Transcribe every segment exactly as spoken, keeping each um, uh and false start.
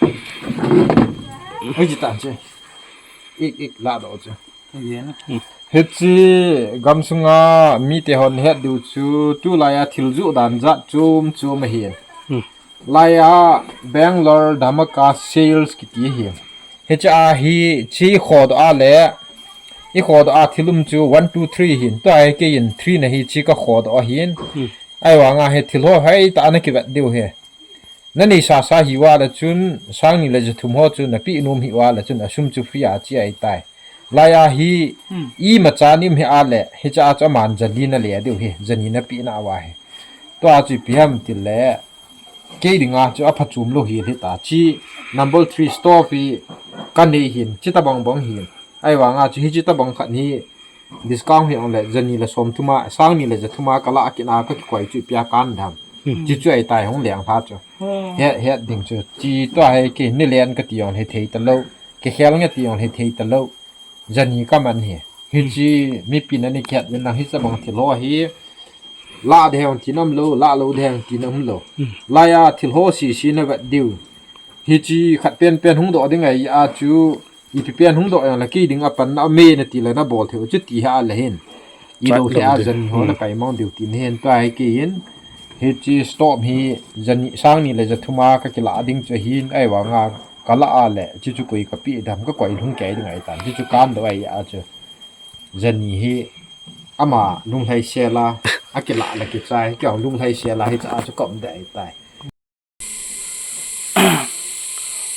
Oi, jita che. Ik, ik, la do che. Hichi gamsunga mite hon het diu chu, tulai a thil juh dan jat chom chom ahin. Hmm. Lai a Bangalore Dhamaka Sales kiti hi. Hicha hi chi khodoh a le, i khodoh a thil um chu one, two, three hin. Tua hi keiin three na hi chi ka khodoh ahin. Hmm. Ahivanga hi thil ho hoi ta ana kivet diu hi. Na neisa sa hiuva le chun, sang ni le ja thum ho chu na pe nom hiuva le chun, a sum chu free a chi ahitai. Lai a hi, hmm, imacha ni um hia le, hicha chu aman ja li na le diu hi, ja ni na pe na uva hi. Tua chu ipi ham ti le, kei dinga chu aphachom lou hi hita chi, number three stove hi ka nei hin, chi tabang bang hin. Ahivanga chu hichi tabang khat hi, discount hi ong le, ja ni le som thum a, sang ni le ja thum a ka la a kina ka kikoi chu ipi a kan dam. Hmm. Chi chu ahitai hung leng lha chu. Hmm. Het, het ding chu. Chi tua hi kei ni len ka ti ong le thei ta lou. Kikhel nge ti ong le thei ta lou. Ja ni ka man hi. Hichi, hmm, mipin ani kihet din lang hicha bang thil ho hi. La ding hong ti nom lou, la lou ding hong ti nom lou. Hmm. Lai a thil ho sisi na vet diu. Hichi khat pen pen hung doh ding ahi a chu, ipi pen hung doh jong le kei dinga panna aume na ti le na bol thei u chu ti ha le hin. I lo thei a, ja ni ho na kai mang diu ti na hin tua hi keiin. Hichi stove hi ja ni, sang ni le ja thum a ka kila ding chu hin, ahivanga ka la a le, chi chu koi ka pe dam ka koi lhung kei ding ahitan. Chi chu kan doh ahi a chu. Ja ni hi ama lunglhai sel a, a kila le kichai, kei lunglhai sel a hicha chu ka um ding ahitai.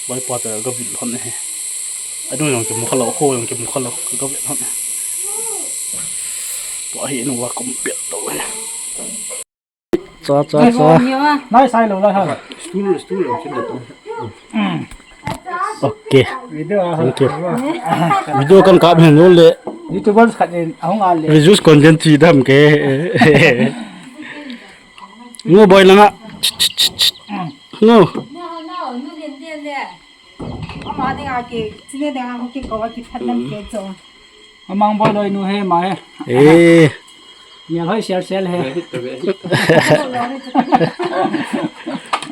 Vai pa ta ka vil hon e. Adung jong kimu kha lou, ho jong kimu kha lou, ka vil hon e. Pa hi nu va kum pet to e. Cha, cha, cha. Nai sai lou lai ha. Stool, stool jong kin le to. Okay. Video a. Thank you. Video kan kap hin le. YouTubers khat in ahung a le. Reduce content chi dam ke. Ngo boi langa. Ngo. Ama dinga ke, chine dinga ko ke ko ki phat lam ke cho. Amang boi loi nu he ma he. Eh. Nia loi sel sel he.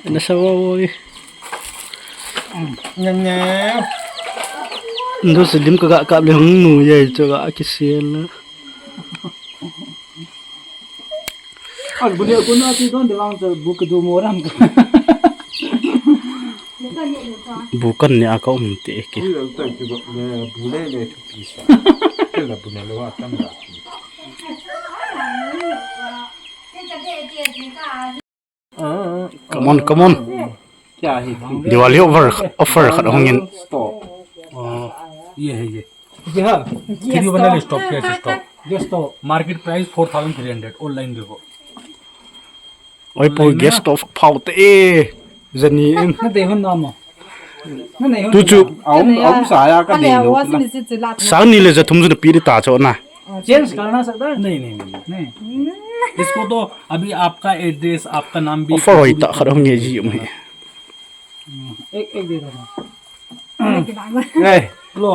Na sa wo wo. Nia nia. Ndo se lim ka ga kap le hung nu ye cho ga ki sel. Al bu ne ko na ti don de lang cho bu ke du mo ram ka. Bu kan ne a ka um te ke. Bu le le tu pi sa. Ke la bu ne lo wa tam la. Come on, come on. Kya hi? Diwali offer, offer khat hung in. Stop. Oh, ye hai ye. जी हाँ। Three one stop, gas stop। Gas stop। Market price four thousand three hundred, online देखो। Oi, pu gas stop phau te e, jani in. Na dei hun na mo. Na nei hun. Tu chu. Aum, aum sa ya ka dei lo. Sang ni le ja thum chu na pi de ta cho na। Change करना सकता है? नहीं, नहीं, नहीं। नहीं। इसको तो अभी आपका address, आपका नाम भी offer hoi ta khat hung nge ji um he। एक, एक दे दो। Nei,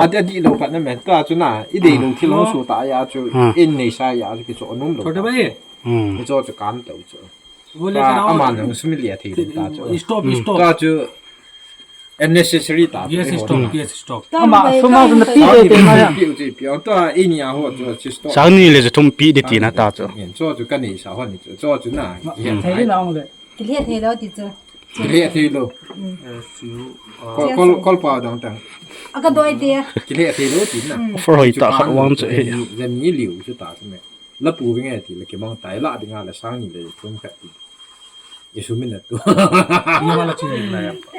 adi, adi lo pat na me, ta chu na, i dei lo thil hung su ta ya chu, in nei sa ya chu ki cho nom lo। छोटे भाई। Ki cho chu kan to chu। वो लेकर आओ। Ama nang sum le thei lo ta chu। Stop, stop। Ta chu unnecessary ta। Gas stop, gas stop। Ama sum ma na pi de te ma ya। Pi u chi pi o ta, i ni a ho chu chi stop। Sang ni le chu thum pi de ti na ta chu। Cho chu ka nei sa ho ni chu, cho chu na। Thei na ong le। Kile thei lo ti chu. Kile thei lo. Kol, kol, kol pa dang tang. Aka doi te. Kile thei lo ti na। Offer hoi ta khat vang chu he. Jani liu chu ta chu me. La pu vinge ti le kimang tai la dinga le sang ni le thum khat ti। Isu min na tu। ये वाला चीज निकला है आपका।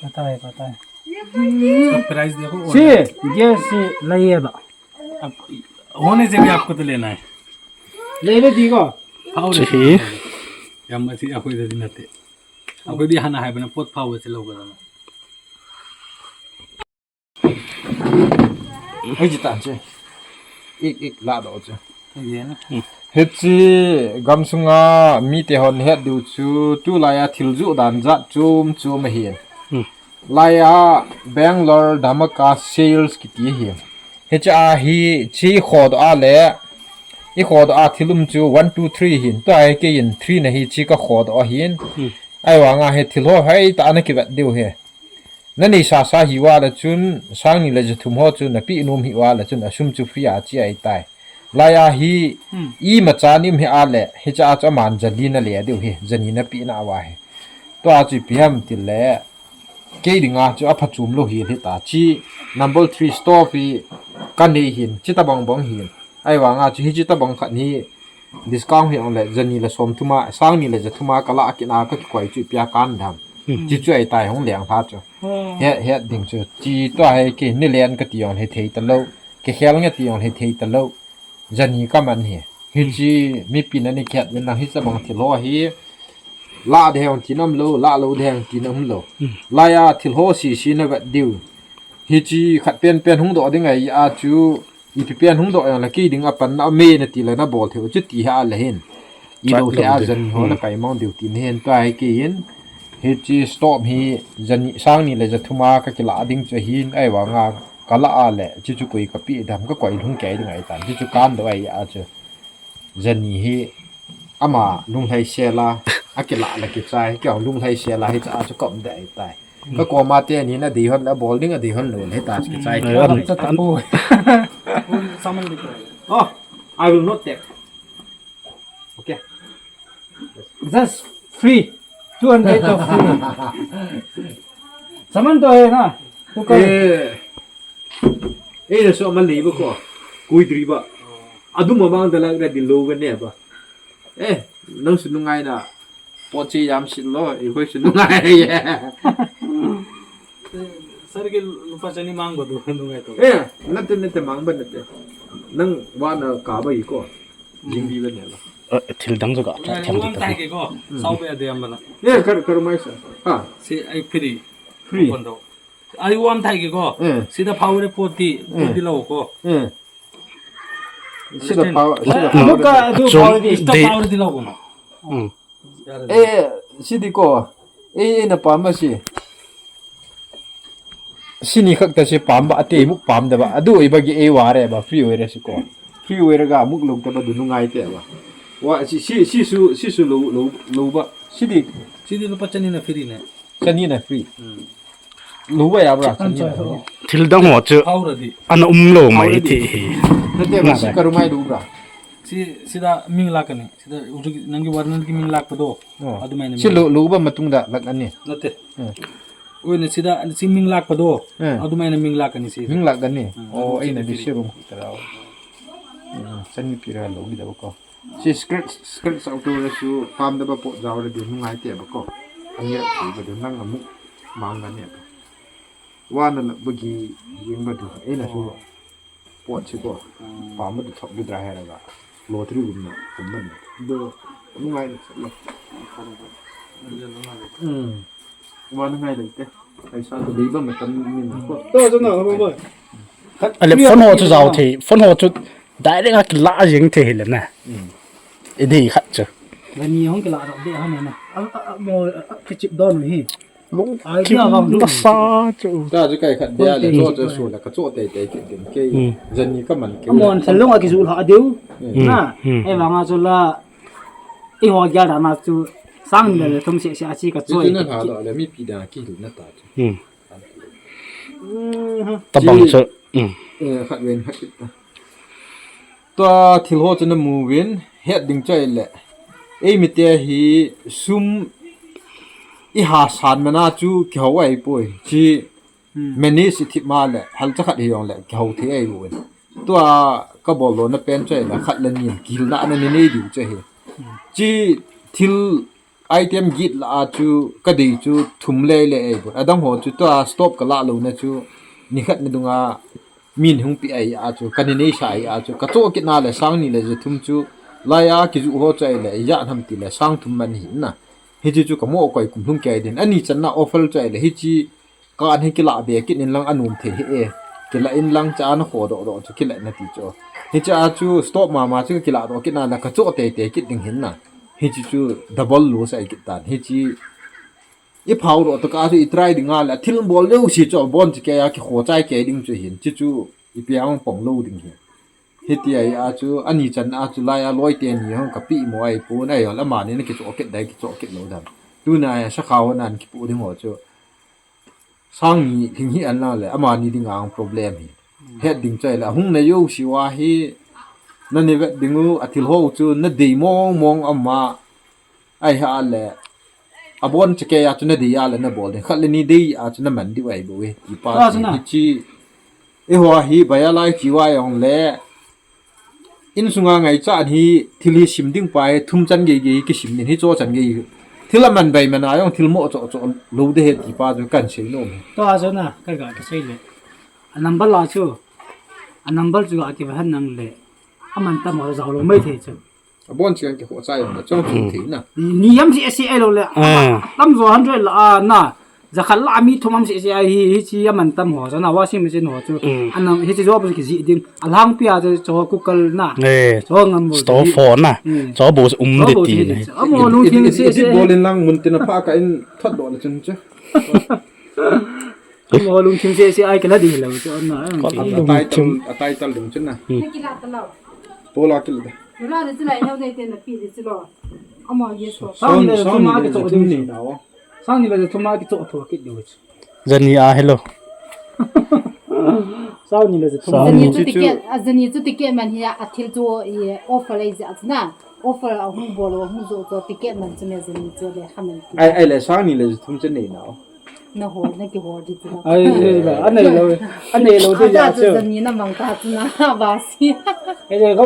पता है, पता है। इसका प्राइस देखो। सी, ये सी, लाइए बा। अब होने से भी आपको तो लेना है। ले ले दी को। Phau le. Chi hi. Yam asi akhoi da din nate. Akhoi di hana hai bana pot phau se lo ka. Oi, jita che. Ik, ik, la do che. Hichi gamsunga mite hon het diu chu, tulai a thil juh dan jat chom chom ahin. Hmm. Lai a Bangalore Dhamaka Sales kiti hi. Hicha hi chi khodoh a le, i khodoh a thil um chu one, two, three hin. Tua hi keiin three na hi chi ka khodoh ahin. Hmm. Ahivanga hi thil ho hoi tah a na kivet diu hi. Na neisa sa hi uva le chun, sang ni le ja thum ho chu na pe nom hi uva le chun, a sum chu free a chi ahi tai. Lai a hi, Hmm. imacha ni um hi a le, hiche a chu aman ja li na le diu hi, ja ni na pe na uva hi. Tua chu ipi ham ti le, kei dinga chu a phachom lou hi le ta chi, number three stove hi ka nei hin, chi tabang bang hin. Ahivanga chu hichi tabang khat hi, discount hi ong le, ja ni le som thum a, sang ni le ja thum a ka la a kina ka kikoi chu ipi a kan dam. Hmm. Chi chu ahi tai hung leng hla chu. Hmm. Het, het ding chu. Chi tua hi kei ni len ka ti ong le thei ta lou. Kei khel nge ti ong le thei ta lou. Ja ni ka man hi. Hi Hmm. chi mi pi na ni khet len lang hi cha bang thil ho hi. La de hong ti nam lou, la lou de hong ti nam lou. Hmm. Lai a thil ho si si na vet diu. Hi chi khat pen pen hung doh ding ahi a chu. Ipi pen hung doh jong le kei ding a pan na me na ti le na bol thei u chu ti ha le hin. I Chak lo thei a lou ding. Ja ni ho na Hmm. kai mang diu ti na hin tua hi kei hin. Hichi stove hi ja ni, sang ni le ja thum a ka kila ding chu hin ahivanga ka la a le, chi chu koi ka pe dam ka koi lhung kei ding ahi tan. Chi chu kan doh ahi a chu. Ja ni hi ama lunglhai sel a, a kila le kichai, kei lunglhai sel a hicha chu ka um ding ahi tai. Ka koma te ni na dei hon le bol ding a dei hon lou le ta chu kichai. Eh, an, an, Oh, I will not take. Okay. Just free. Two hundred of free. Saman to hai na. Tu ka Eh. Eh, na so ma lei ba ko. Koi dri ba. Adu ma mang da la da di lo ga ne ba. Eh, nang su nungai na. Pochi yam sit lo, i hoi su nungai. Sir ke lupa chani mang ba du nungai to. Eh, nate, nate mang ba nate. Nang wa na ka ba i ko. Jing bi ba ne la. Eh, thil dang chu ka tha thiam Wan ti ta. Tai ke ko. Sau be de am ba na. Eh, kar, kar mai sa. Ha. Si ai free. Free. Kondo. Ai wan tai ke ko. Eh. Sida power poti, Eh. poti lo ko. Eh. Sida power, sida Look power. At the Chom power. Ista de. Power di lo ko no. Hmm. Eh, sidi ko. Eh, eh, na pam ma si. Sini khak ta si pam ba, ate muk pam da ba. Adu i ba gi e wa re ba, free we re si ko. Free we re ga muk luk ta ba du nungai te ba. Wa si, si, si su, si su lo, lo, lo ba. Sidi. Sidi lupa chani na free ne. Chani na free. Hmm. Lu ba ya bra, chani na free. Thil dang ho chu Power di. Ana um lo mai Power di. Te hi. Nate ba Na si ba. Ka ru mai lu bra. Si, sida ming lak ani. Sida uju nang ki warna ki ming lak pa do. Oh. Adu mai na Si ming. Lu, lu ba matung da lak ani. Nate. Hmm. Oi, na sida, si ming lak pa do. Hmm. Adu mai na ming lak ani si. Ming lak ani. Hmm. Oh, ai na di si rum kita rao. Hmm, chani pira lo gi da ko. Si scratch, scratch auto le su pam da ba po jao le du nungai te ba ko. Ani ra ba du nang amu mang ga ne ba. Wa na na ba gi yin ba du. E na su po chi ko. Pam ba du thok du dra he la ga. Lottery gum na kum na. Do nungai na sa lo. Hmm. Wa na ngai le te. Ai sa du ba ma tam ni na ko. To jo na ba ba. Ale phone ho chu jao thei, phone ho chu direct a kila jeng thei hile na. Hmm. I dei khat chu. Gani hong kila ro de ha ne na. A, a, a, mo, a, kichip don hi. Lung Ai, kim dia ga na lung. Sa chu. Ta chu kai khat dia le Kon cho te chu su la ka cho tei tei ki tin ke. Hmm. Jani ka man ke. Amon thel long a kiju la deu. Hmm. Na. Hmm. E vanga chu la. I ho gya da na chu. Sang le le thum se se a chi ka Chu choi. Chu na ha do le mi pi da ki lu na ta chu. Hmm. Mhm. Tabang Chi- chu. Hmm. Eh, khat ven khat kit ta. Tua thil ho chu na mu vin, het ding chu ahile. Ei mite hi sum i ha san mana chu kiho ahi poi. Chi Hmm. Manage i thip ma le, hal cha khat hi jong le, kiho thei ahi u. Tua ka bol lo na pen chu ahile, khat le nin, kihilna na ni nei diu chu ahi. Chi thil item git la a chu ka dei chu thum le le ei bu. Adang ho chu tua stop ka la lo na chu ni khat ni dunga min hung pi ai a chu ka ni nei sa ai a chu ka cho kit na le sang ni le je thum chu lai a ki ju ho chu ai le ya nam ti le sang thum man hi na. Hi chu chu ka mo koi kum hlung ke ai din. Ani chan na offer chu ai le hi chi Ka an hi kila be kit in lang anum thei hi e. Kila in lang cha na kho do do chu kila na ti chu. Hi cha chu stop ma ma chu kila do kit na na ka cho te te kit ding hin na. Hi chi chu double lo sai kit tan. Hi chi i phau do to ka chu i try ding a la thil bol leu si chu bon chi ke ya ki kho chai ke ding chu hin. Chi chu i piang pong lo ding hin. Hiti a chu, ani chan a chu lai a loi te ni hong ka pi mo ai pu nai hol ama ni na ki cho kit dai ki cho kit lo dan. Tuna a sakha hon an kipu ding ho chu. Sang ni thing hi an la le, amani ding ang problem hi. Het ding chai le, hung na yo siwa hi, na ni vet ding u, a thil ho chu, na dei mong mong ama, ai ha le, a bon cheke ya chu na dei ya le na bol ding, khat le ni dei a chu na man di wai bo e, ti pa chu, hi chi, e ho hi, ba ya lai chi wa yong le, Insunga ngaicha hi thil hi sim ding pa hi thum chan gei gei kisim nin hi cho chan gei. Thil aman bai man a jong thil mo cho cho lo de he ti pa chu kan sei nom e. To a jona ka ga ka sei le. A number la chu. A number chu a ki han nang le. Aman tam ho jao lo mai thei chu. A bon chiang ki ho cha jong chong chu thei na. Ni yam si si ai lo le. Tam jo hundred la a na. Jakhat la mi thum am si si ai hi, hi chi aman tam ho, sana washing machine ho chu. Anang hi chi jo bu ki ji ding. Alang pia chu cho kukal na. Cho ngam bu. Store for na. Cho bu um de ti na. Amo lung thim si si. Bol in lang mun tin a pha ka in thot do le chun chu. Amo lung thim si si ai ka la di lo chu na. Atai tal, atai tal ding chun na. Pola kil da. Ra de chu lai hau de te na pi de chu lo. Amo yes ko. Sang ni le thum a kicho ni na. Sang ni le thum a kicho tho kit de. Jani a hello. Sang ni le thum. Jani chu ticket, a jani chu ticket man hi a thil chu offer le ja na. Offer a hung bol a hung jo chu ticket man chu me jani chu le khamen. Ai ai le sang ni le thum chu nei na. Na ho, na ki ho di chu na. Ai, ai, ai, anei lo, anei lo di ya chu. Jani na mang ta chu na ba si. Ai le ko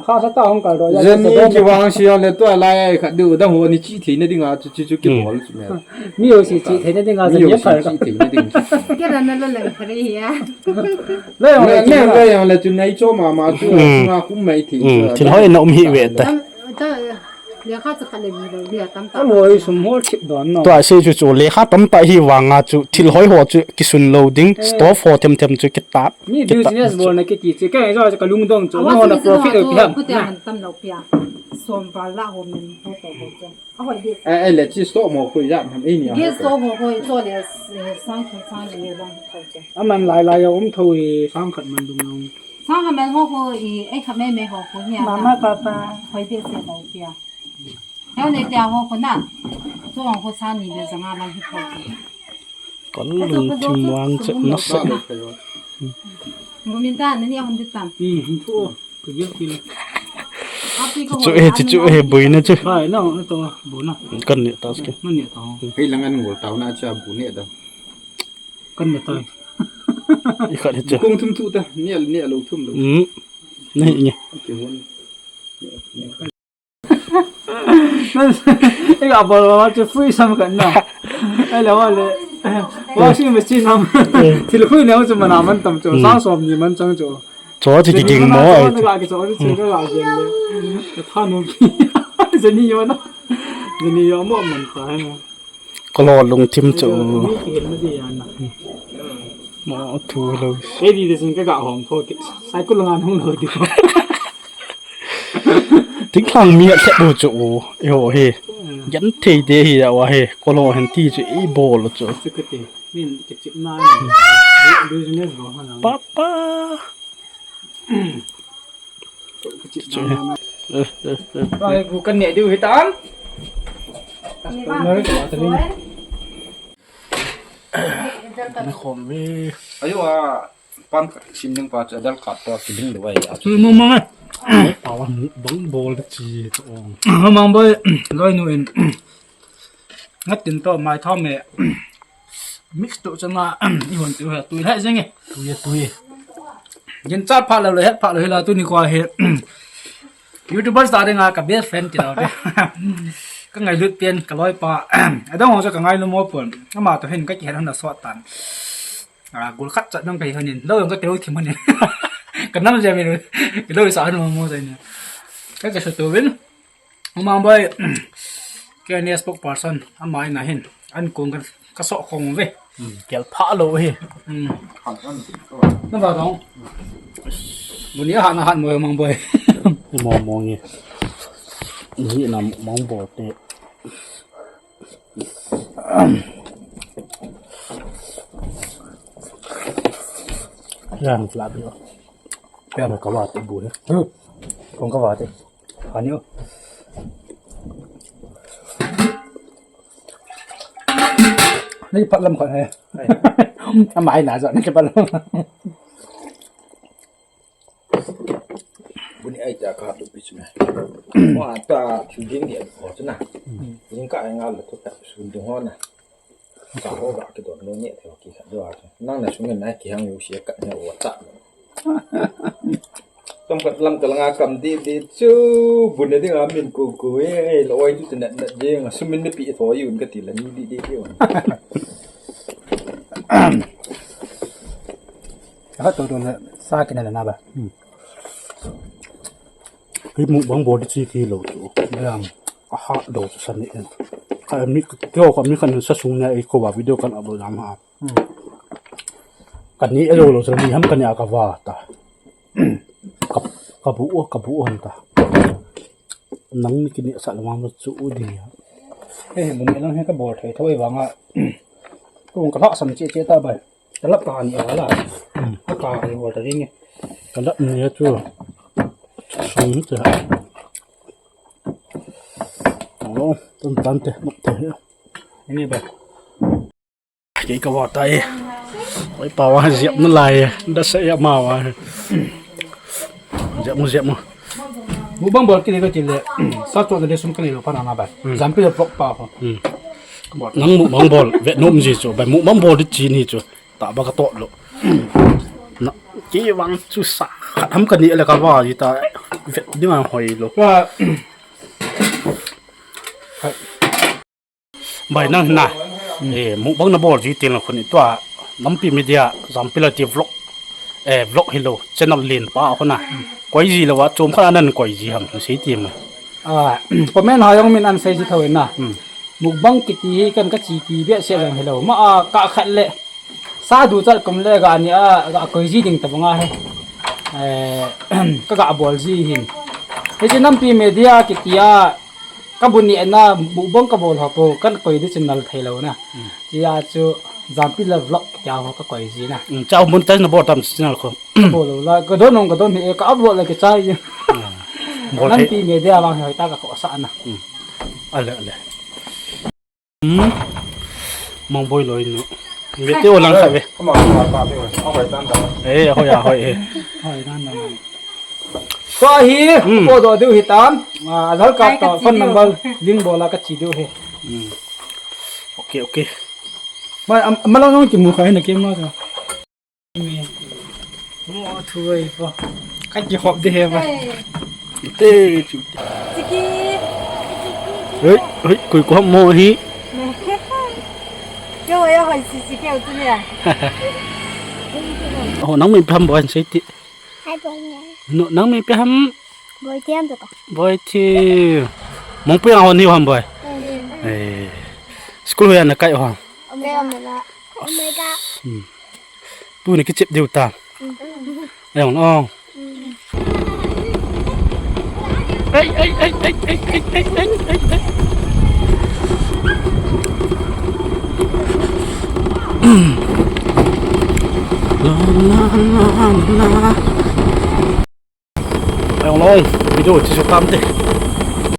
kha sa ta hong kal do ya. Jani ki wang si le to lai ai khat du da ho ni chi thei na ding a chu chu ki bol chu me. Mi yo si chi thei na ding a jani kal. Chi thei na ding. Ke da na la leng kha ri ya. Le yo le le yo le chu nei cho ma ma chu nga kum mai thei. Thil hoi na um hi ve ta. Lekha chu khat le ni lo dia tam ta. Amo hi sum hol thip don no. Tua se chu chu lekha tam ta hi vanga chu thil hoi ho chu kisun lo ding, stove ho them them chu kitap. Mi business bol na kiti chu ka jo ka lungdong chu no na profit lo pia. Ko te man tam lo pia. Som ba la ho men ho to ho chu. A hoi de. Ai ai le chi stove mo ko ya nam ei ni. Gas stove ho ho cho le sang khun sang ni bang ho chu. Aman lai lai um tho i sang khat man dung no. Sang khat man ho ko i ei khat me me ho ko hi a. Mama papa. Hoi de se lo pia. Heo ne tia ho ko na. Chuang ho sa ni le janga man hi ko. Kon lungthim vang che na se. Gumin ta ni hon dit tan. Hmm, hum thu. Chu chu he, chu chu he, bui na chu. Hai na, na to, bu na. Kan ne ta ske. Kan ne ta. Hei lang an ngol tau na cha bu ne da. Kan ne ta. I khat he chu. Kong thum thu ta, ne ne lo thum lo. Hmm. Nei nge. Ke hon. Ega bol wa chu free sam kan na. Ai la wa le. Washing machine nam. Thil khui ne chu mana man tam chu. Sa som ni man chang chu. Cho chi ki king mo ai. Ga ki cho chi ga ga le. Ka tha no. Jani yo na. Jani yo mo man ta hai mo. Kolo lungthim chu. Ni ki hel ma di ya na. Mo thu lo. Ei di de sin ka ga hong tho ki. Sai ku langa hong lo di. Thingthang mi a thlep u chu u, i ho hi. Gen thei te hi a wa hi, kolo hen ti chu i bol u chu. Chu ka ti, min kichip na. Business bo ha na. Papa. Kichip na. Ai, bu kan ne diu hi tan. Customer ka ta ni. Na khom ve. Ayo a. Pan sim ding pa chu adal khat to kiling deu ai a. Chu mo mo. Awan bang bol da chi to. Mang boi loi nu in. Ngat tin to mai thom me. Mix to chama i hon tu ha tu ha jeng e. Tu ye tu ye. Gen cha pha lo le het pha lo hila tu ni kwa he. YouTuber sa ding a ka best friend ti lo de. Ka ngailut pen ka loi pa. Adang ho sa ka ngailu mo pon. Ama to hin ka ki het hon na sot tan. A, gol khat chat nang kai hanin. Lo yong ka teu thim hanin. Ka nam jam in. Lo sa han mo mo sai ni. Ka ka sa to win. Umang boy. K N A spokesperson. Amai na hin. An kong ka, ka so kong ve. Kel pha lo he. Na ba dong. Buni ha na han mo mang boy. Mo mo nge. Ni na mang bo te. Yang flat yo. Yang kawate bu he. Kong kawate. Ani o. Ni phat lam khat he. Ai. Amai na jo ni phat lam. Buni ai ta ka tu pi chu. Wa ta chu ding ni ko chu na. Ding ka ai nga lo to ta sun ding ho na. Ka ho ga ki don lo ni ta ki ka do a. Nang na sung na ki hang yu shi ka ne wa ta. Tam kat lam ka langa kam di di chu bun ne ding a min ku ku e, e lo oi tu te nat nat ding a sumin ne pi tho yun ka ti la ni di di di. Ka to to na sa ki na na ba. Hmm. Ki mu bang bol di chi ki lo tu. Yang. Ka ha do tu sa ni en. Ka mi ki ho ka mi kan sa sung ne e ko ba video kan upload jam ha. Hmm. Ka ni e lo lo sa ni ham ka ni a ka va ta. Ka, ka bu o, ka bu o han ta. Nang ni ki ni sa lo ma chu u di ya. He, he, bun e lang he ka bol thei tho e vang a. Kung ka lhah sam che che ta bai. Ka lap ka ni a la. Hmm. Ka ka ni bol ta ding e. Ka lap ni a chu. Sung ni cha. Oh, tan tan te, nok te. Ni bai. Kei ka va ta e. Oi, pa va jep na lai e. Da sa ya ma va. Jep mu, jep mu. Mukbang bol kile ka kile. Sa to le sum kile lo pa na na ba. Hmm. Jampi le pok pa ko. Hmm. Nang mukbang bol, vet nom ji chu. Ba mukbang bol di chi ni chu. Ta ba ka to lo. Na, ki vang chu sa. Khat ham ka ni le ka va ji ta. Vet di ma hoi lo. Ka Bai nang na. Hmm. Eh, mukbang na bol ji tin la khun tua. Nampi Media, Jampila ti vlog. Eh, vlog hi lo, channel len pa khun na. Hmm. Koi ji lo wa, chom khat anan koi ji ham, sei ti mo. Ah, comment ha jong min an sei ji tho na. Hmm. Mukbang kiti hi kan ka chi ti bia se jong hi lo. Ma a ka khat le. Sa du chal kum le ga ni a, ga koi ji ding ta banga he. Eh, ka ga bol ji hin. Hiche Nampi Media kiti a, ka bu ni na, mukbang ka bol ho po, kan koi di channel thei lo na. Hmm. Tia chu, Jampila vlog tia ho ka koi ji na. Hmm, cha monetize na bol tam channel ko. Bol lo la, ka don nong ka don hi, ka upload la ki chai ji. Hmm. Bol thei. Nampi Media vang hoi ta ka ko sa na. Hmm. Ale, ale. Hmm. Mang boi loi nu. Ve te o lang kha ve. Ama ma pa ve. A hoi dan dan. Eh, hoi a hoi eh. Hoi dan dan. Ko hi, hmm, ko do diu hi tam. Ah, Aadhaar card to phone number link bola ka chi diu hi. Hmm. Okay, okay. Ma, am, ma lang nong ki mu khai na ke ma sa. Mo thu ei po. Ka kihop de he ba. Te chu. Chiki. Hei, hei, koi ko mo hi. Keu ya hoi si si keu tu ya. Oh, nang min pham boi sei ti. Hai boi ne. No, nang min pham. Boi thiam to. Boi thi. Mong pi ang ho ni ham boi. Eh. School ho ya na kai ho. Omega. Omega. Hmm. Tuni kichep diu ta. Ayong, oh. Ai, ai, ai. La, la, la, la. Ayong long, video chi su tam te.